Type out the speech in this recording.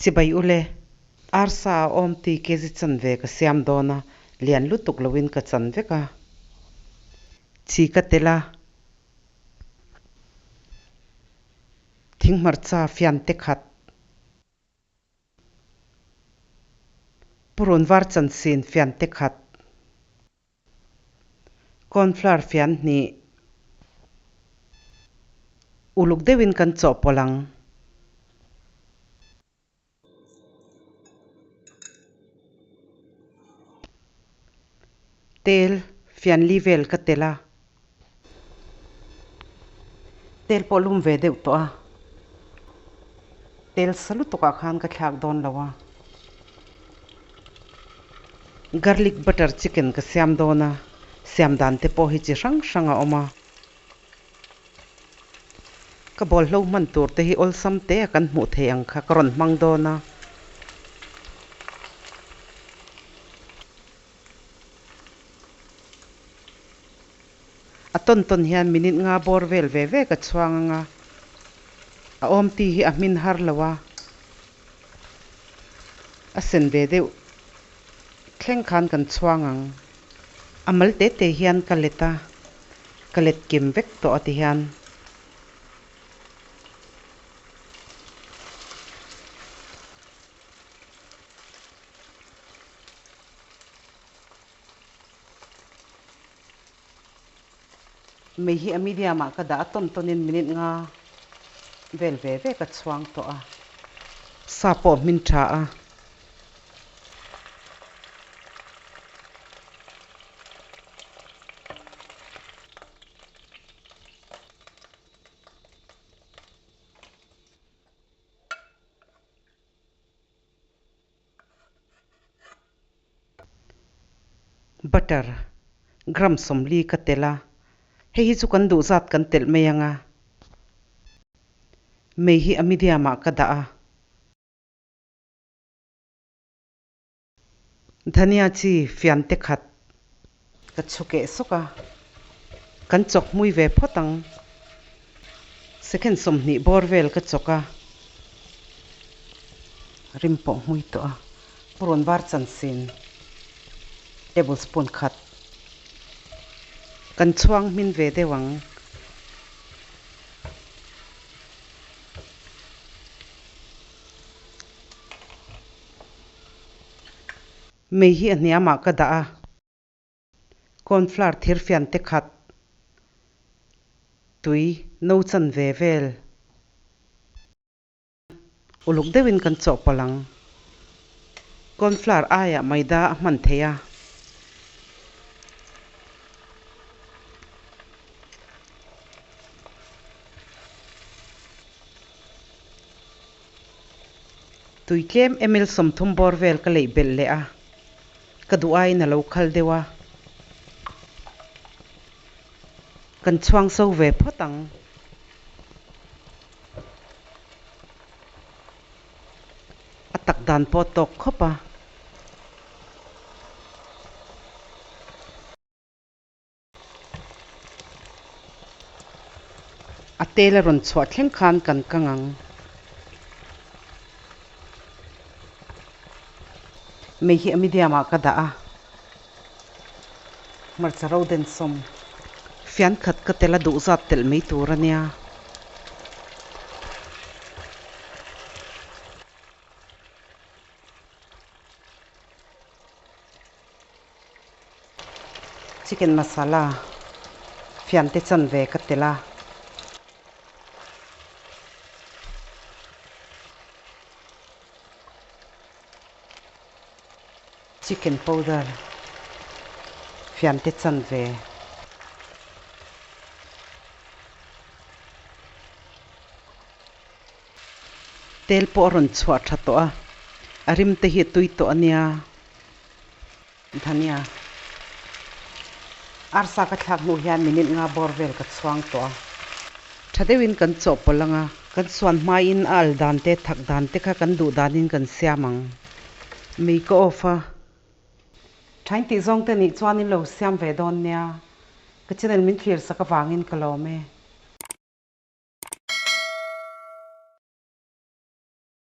Chibai ule. Arsa a awm ti kg chanve ka siam dawn a, lian lutuk loin ka chan vek a. Chi ka tel a. Thing hmarcha fian te khat. Purun var chansin fian te khat. Cornflour fian hnih. Uluk deuhin kan chawhpawlh ang. Tel fian li vel ka tel a. Tel pawh lum ve deuh tawh a. Tel sa lutukah khan ka thlak dawn lo a. Garlic butter chicken ka siam dawn a, siam dan te pawh hi chi hrang hrang a awm a. Ka bawlhlo hman tur te hi awlsam te a kan hmuh theih ang kha ka rawn hmang dawn a. A tawn tawn hian minute nga bawr vel ve ve ka chhuang ang a, a awm ti hi a hmin har lo a, a sen ve deuh thleng khan kan chhuang ang. A mal te te hian ka let a, ka let kim vek tawh a ti hian. Mei hi a medium ah ka dah a tawn tawn in minute nga vel ve ve ka chhuang tawh a. Sa pawh hmin tha a. Butter, gram 40 ka telh a, hei hi chu kan duh zat kan telh mai ang a. Mei hi a medium ah ka dah a. Dhania chi fian te khat ka chhu keh sawk a, kan chawk hmui ve phawt ang. Second 20 bawr vel ka chawk a, rim pawh hmui tawh a, purun var chansin tablespoon khat kan chhuang hmin ve deuh ang. Mei hi a hniamah ka dah a, cornflour thirfian te khat, tui no chan ve vel uluk deuhin kan chawhpawlh ang. Cornflour aiah maida a hman theih a. Tui tlem ml 30 bawr vel ka leih belh leh a, ka duh aiin a lo khal deuh a. Kan chhuang so ve phawt ang. A tak dan pawh a tawk khawp a. A tel a rawn chhuah thleng khan kan kang ang. Mei hi a medium ah ka dah a. Hmarcha ro den sawm. Fian khat ka tel a duh zat telh mai tur a nia. Chicken masala fian te chanve ka tel a. Chicken powder fian te chanve. Tel pawh a rawn chhuah tha tawh a, a rim te hi a tui tawh a nia. Dhania. Arsa ka thlak hnu hian minute nga bawr vel ka chhuang tawh a. Tha deuhin kan chawhpawlh ang a, kan suan hmain a al dan te thak dan te kha kan duh danin kan siam ang. Mei ka off a. Thain tih zawng te nih chuan in lo siam ve dawn nia. Ka channel min thlir sak avangin ka lawm e.